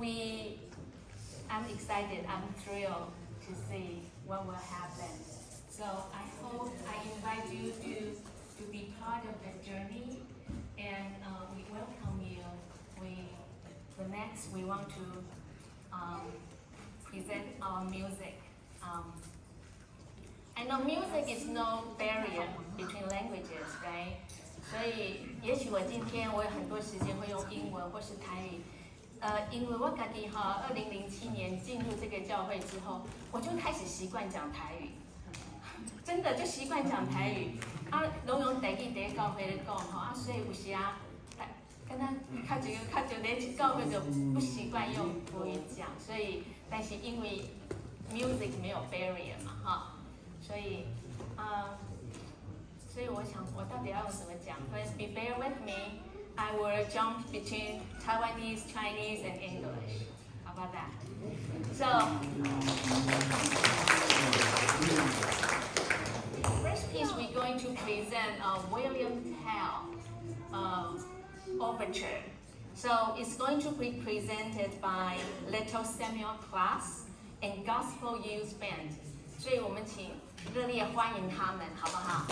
I'm excited, I'm thrilled to see what will happen. So I hope I invite you to be part of the journey, and we welcome you. The next we want to present our music. I know music is no barrier between languages, right? 所以，也許我今天我有很多時間會用英文或是台語。因為我家己哈，2007年進入這個教會之後，我就開始習慣講台語，真的就習慣講台語。啊，攏用台語佇教會咧講吼，啊，所以有時啊，敢若較少較少佇教會就不習慣用國語講，所以，但是因為 music 沒有 barrier 嘛，哈，所以啊，所以我想我到底要用什麼講？Please be bear with me. I will jump between Taiwanese, Chinese, and English. How about that? So, first piece we're going to present William Tell Overture. So it's going to be presented by Little Samuel Class and Gospel Youth Band. 所以我們請熱烈歡迎他們，好不好？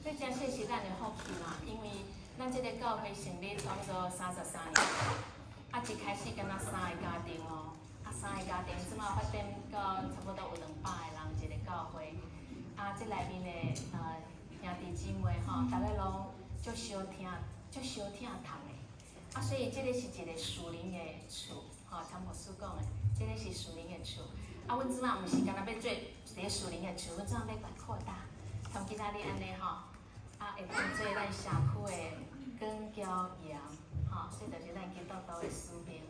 這真說是咱的福氣啦，因為咱這個教會成立差不多33年，啊，一開始敢若三个家庭哦，啊，三个家庭，這馬發展到差不多有200個人一個教會，啊，這內面的兄弟姊妹吼，逐家攏足相疼，足相疼痛的，啊，所以這个是一個屬靈的厝，吼，參牧師講的，這个是屬靈的厝。啊，阮這馬毋是干焦欲做一个屬靈的厝，阮這馬欲閣擴大，像今仔日按呢吼，啊，會當做咱社區的廣交鹽，吼，這就是咱基督徒的使命。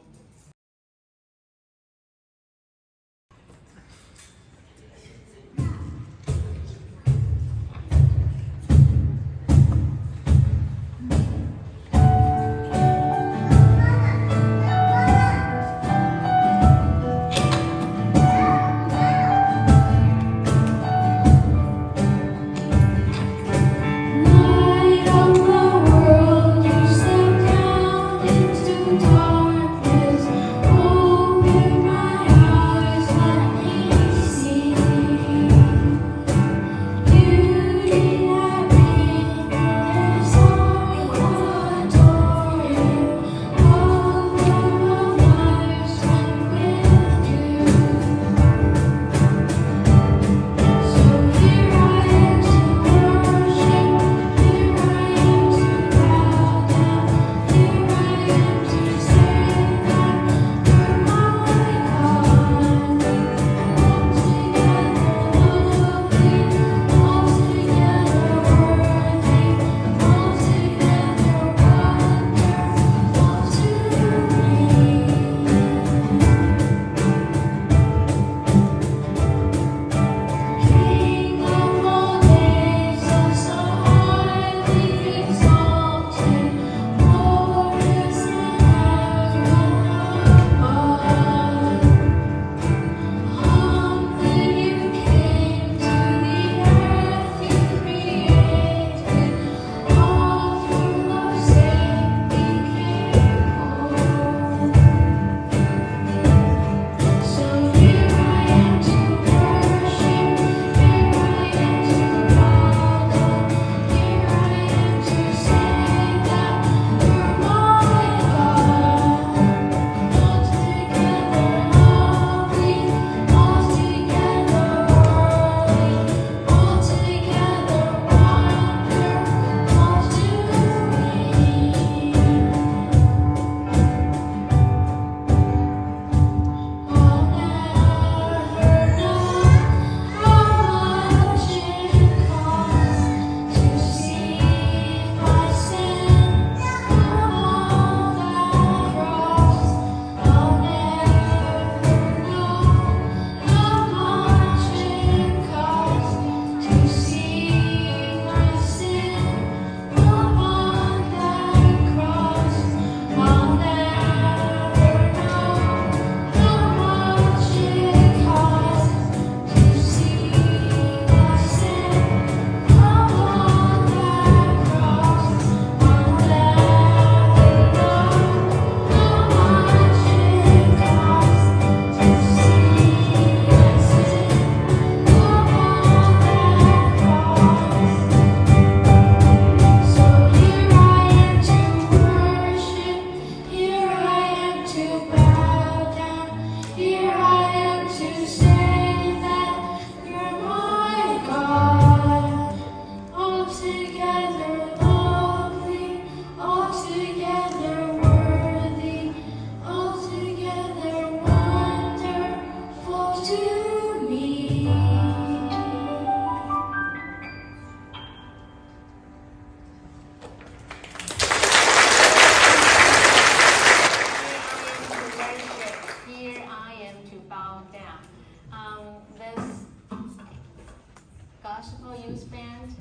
Gospel Youth Band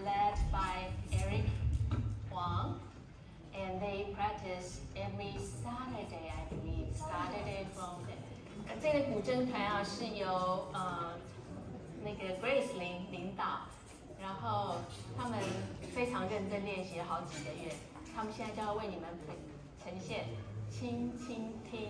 led by Eric Huang, and they practice every Saturday, I believe, Saturday from the 這個古箏團啊是由那個 Grace 林領導，然後他們非常認真練習了好幾個月，他們現在就要為你們呈現，輕輕聽。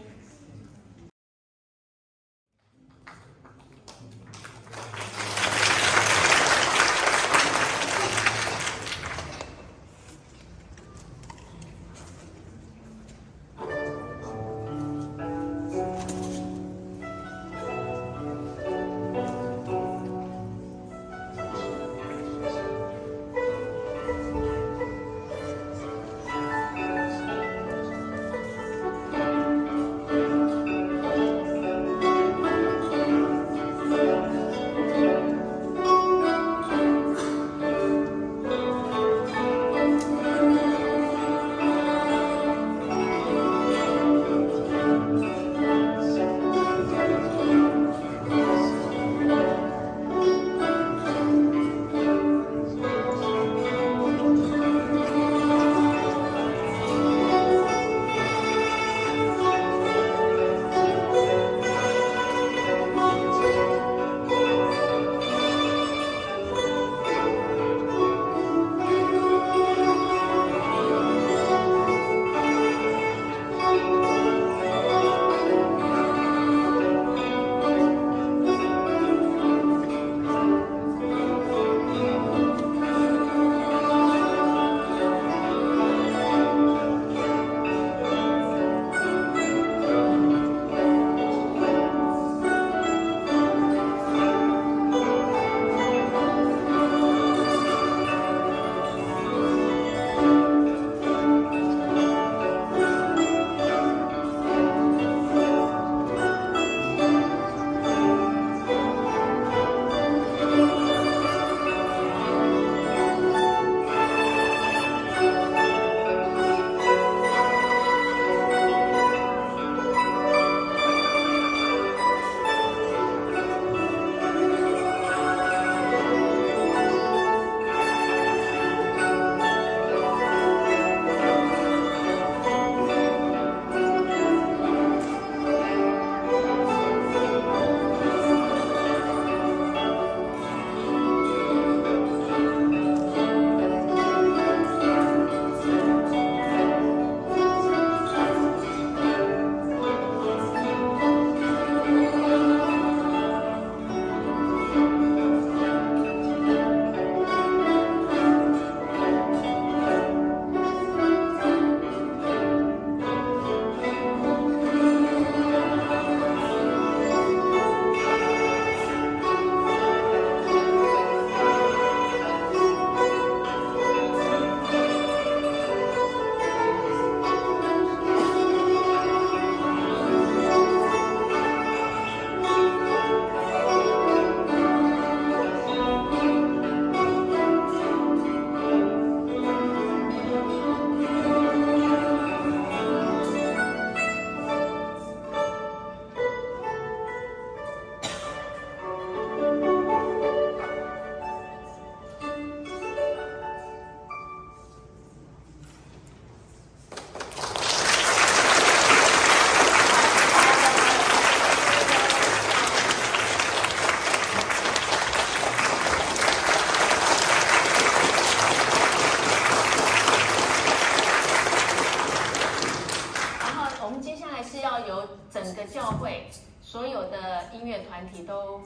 然後我們接下來是要由整個教會所有的音樂團體都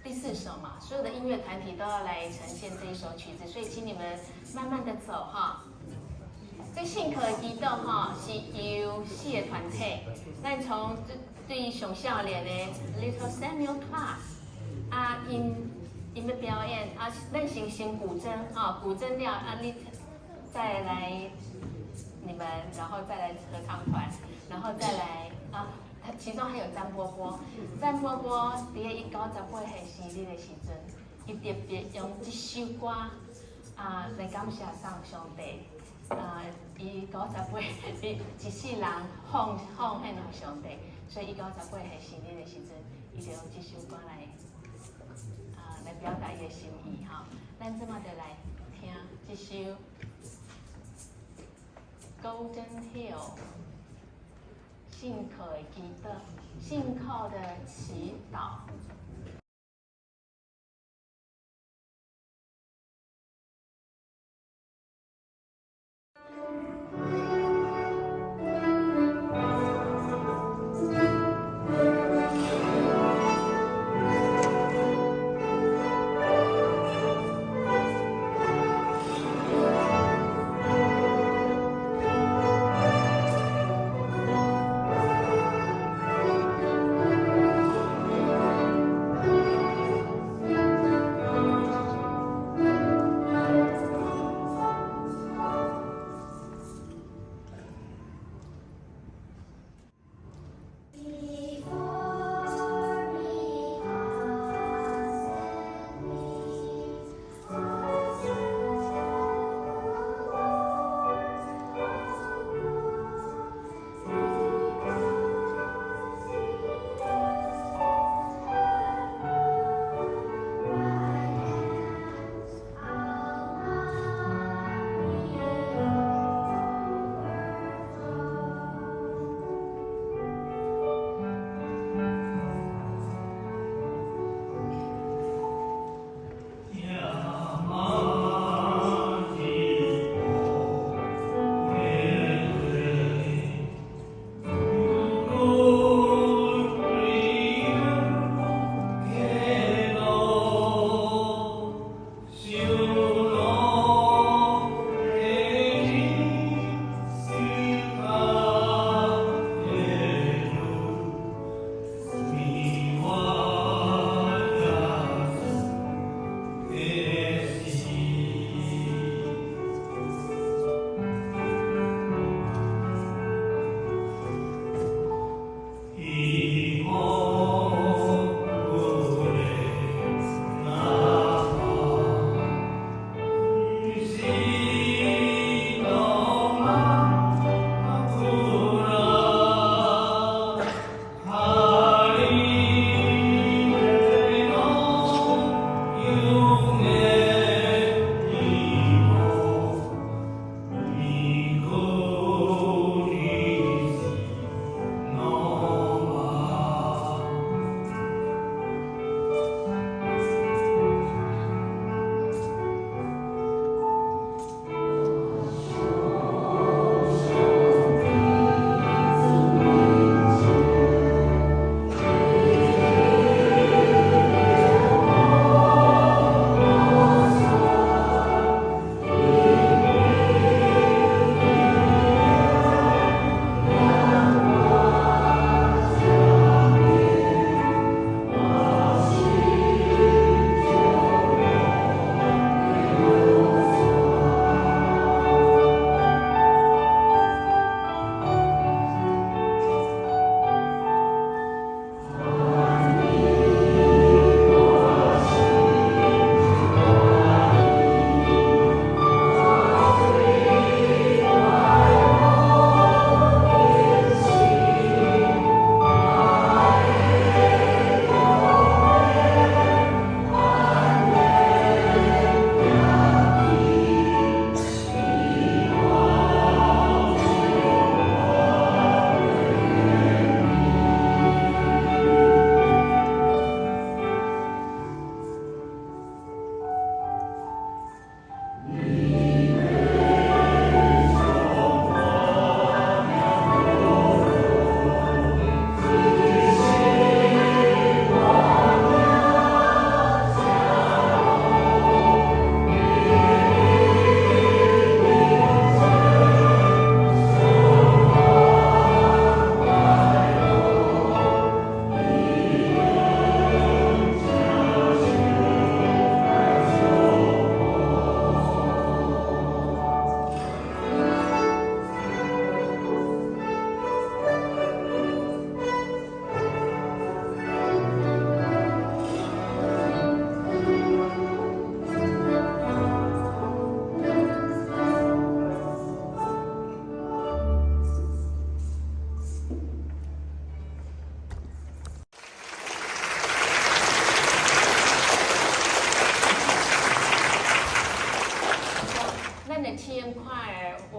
第四首嘛，所有的音樂團體都要來呈現這一首曲子，所以請你們慢慢的走哈。這信可祈禱哈是由四個團體，咱從對上少年的 Little Samuel Class 啊，𪜶欲表演啊，咱先古箏啊，古箏了啊，你再來你們，然後再來合唱團，然後再來啊，他其中還有詹波波，詹波波佇咧伊98歲生日的時陣，伊特別用這首歌啊來感謝上上帝。啊，伊98，伊一世人奉獻予上帝，所以伊98歲生日的時陣，伊就用這首歌來啊來表。表達伊的心意吼。咱這馬就來聽這首《Golden Hill》信靠的祈禱，信靠的祈禱。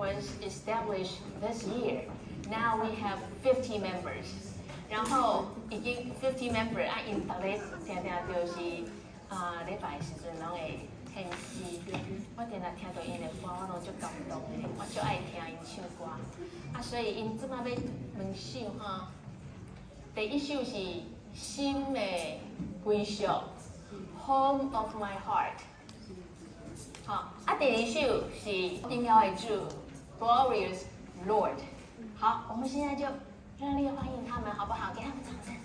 was established this year. Now we have 50 members. 然後已經 50 member 啊，𪜶逐个定定就是啊禮拜時陣攏會獻詩。我定定聽著𪜶的歌，我攏足感動的，我足愛聽𪜶唱歌。啊，所以𪜶這擺欲兩首吼，第一首是心的歸屬，Home of my heart。吼，啊，第二首是榮耀的主，Glorious Lord。好，我們現在就熱烈歡迎他們，好不好？給他們掌聲。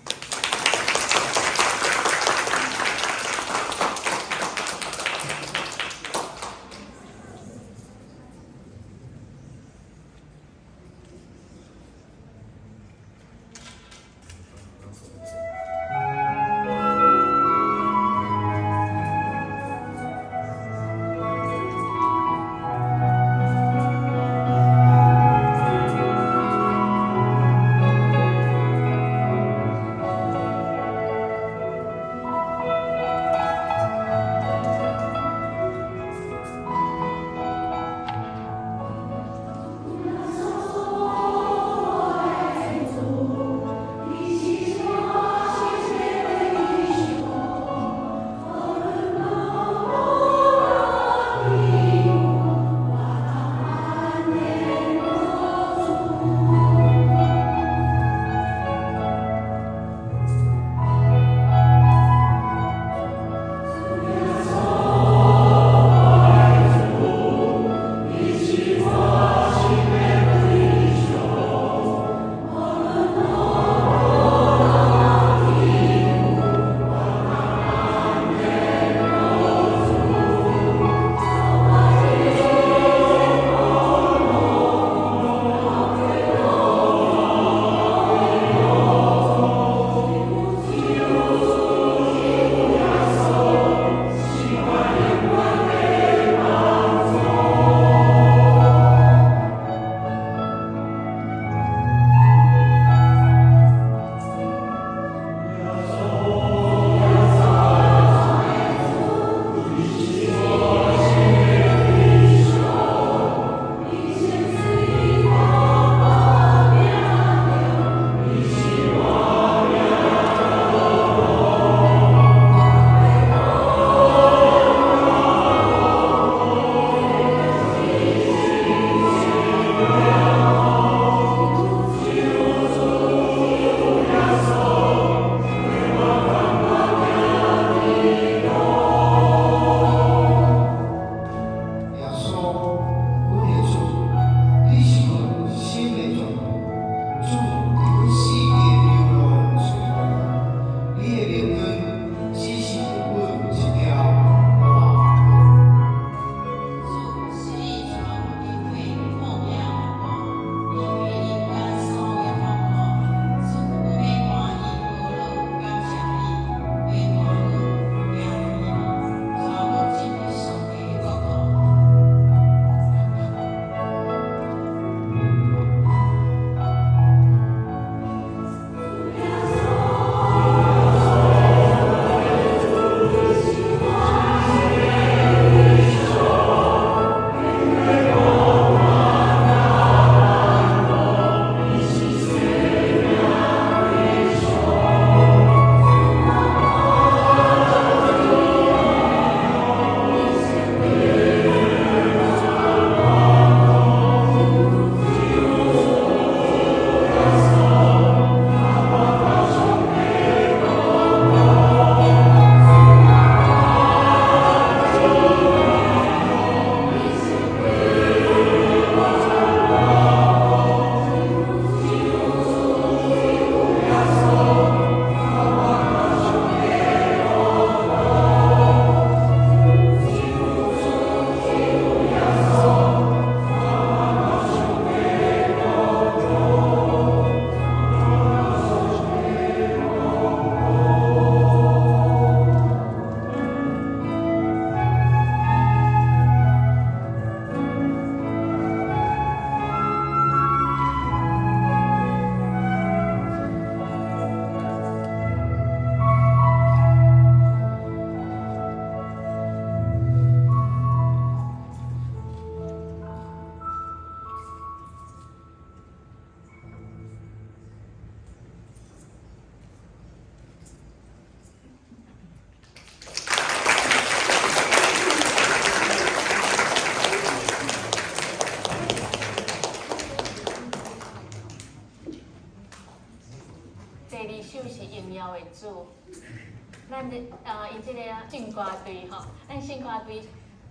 聖歌隊吼，咱聖歌隊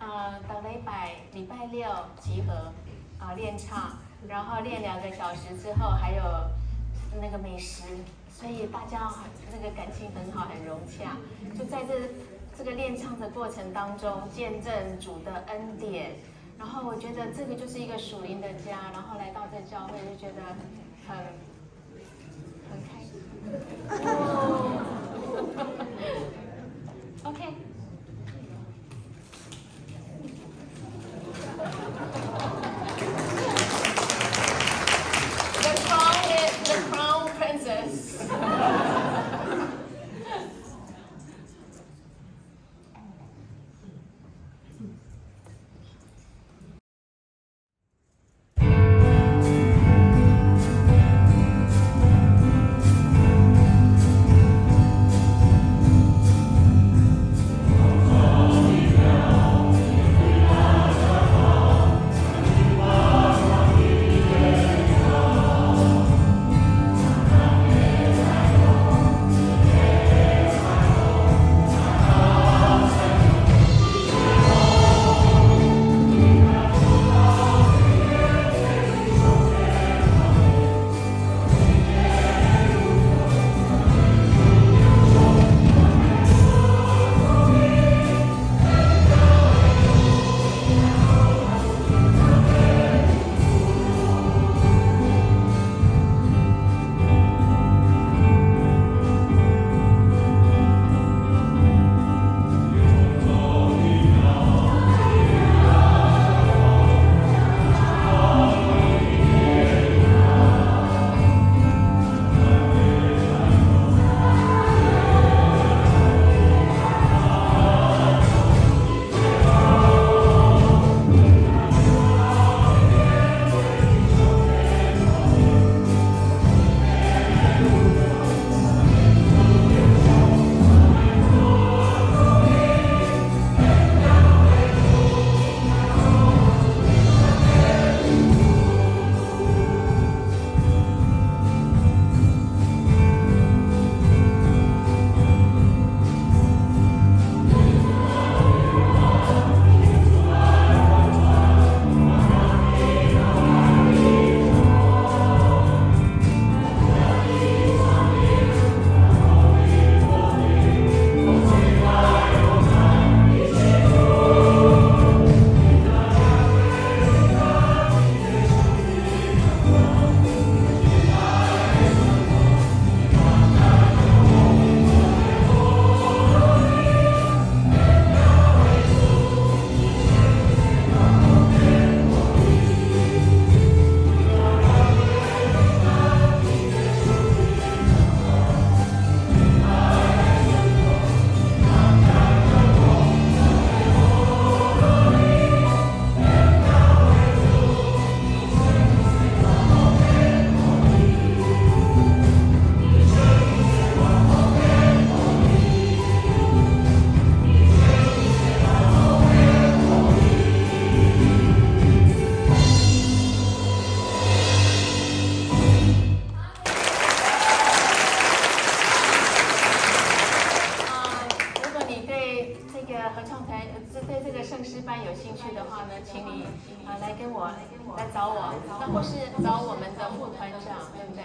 逐禮拜禮拜六集合啊練唱，然後練2個小時之後，還有那個美食，所以大家很那個感情很好，很融洽。就在這個練唱的過程當中，見證主的恩典。然後我覺得這個就是一個屬靈的家，然後來到這教會就覺得很開心。哦，OK。The crown is the crown princess。啊，如果你對這個合唱團，對這個聖詩班有興趣的話呢，請你啊來跟我來找我，那或是找我們的副團長，對不對？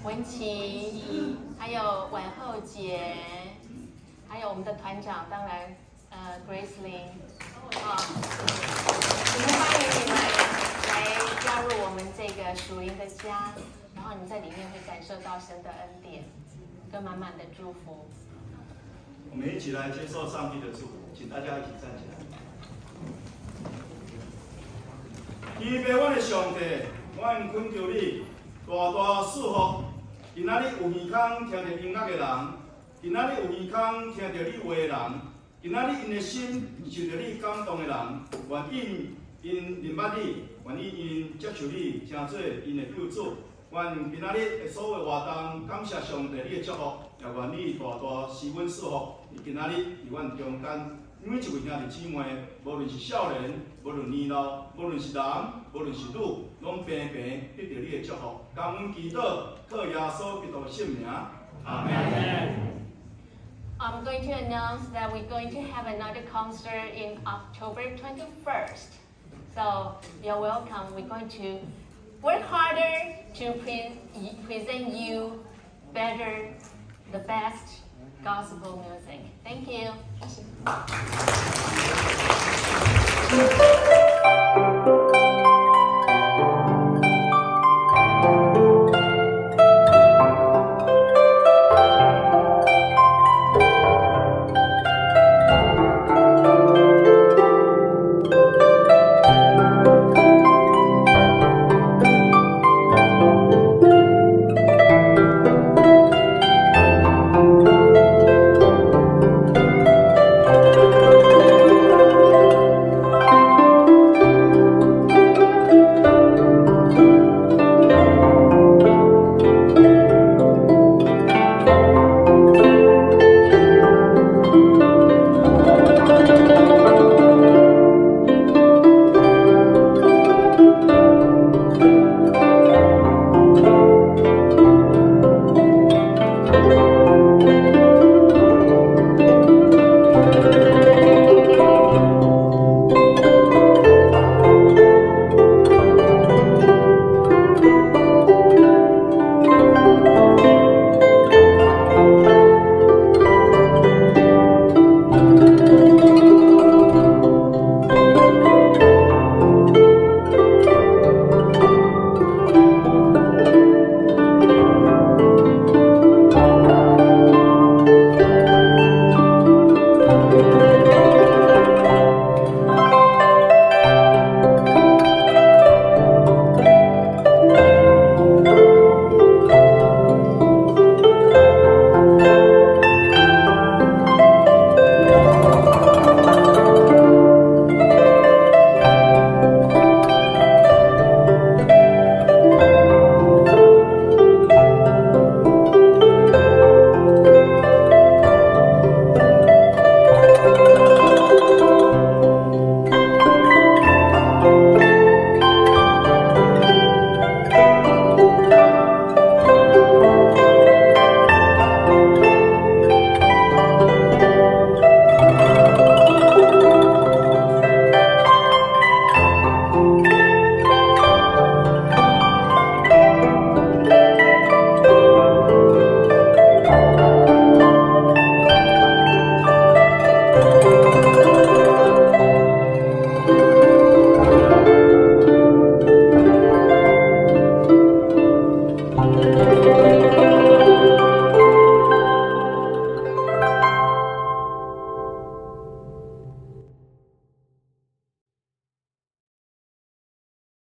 文琪，還有婉後姐，還有我們的團長，當然Grace Lin，啊，我們歡迎你們來加入我們這個屬靈的家，然後你在裡面會感受到神的恩典跟滿滿的祝福。我們一起來接受上帝的祝福，請大家一起站起來。天父阮的上帝，阮懇求你大大賜福。今仔日有耳孔聽著音樂的人，今仔日有耳孔聽著你話的人，今仔日𪜶的心受著你感動的人，願意𪜶認捌你，願意𪜶接受你，成做𪜶的救主。願今仔日的所有活動，感謝上帝你的祝福，也願你大大賜阮賜福。佇今仔日佇阮中間，每一位兄弟姊妹，無論是少年，無論年老，無論是男，無論是女，攏平平得著你的祝福。感恩祈禱，靠耶穌基督的聖名，阿門。I'm going to announce that we're going to have another concert in October 21st. So you're welcome. We're going to work harder to present you better, the best gospel music. Thank you. 謝謝。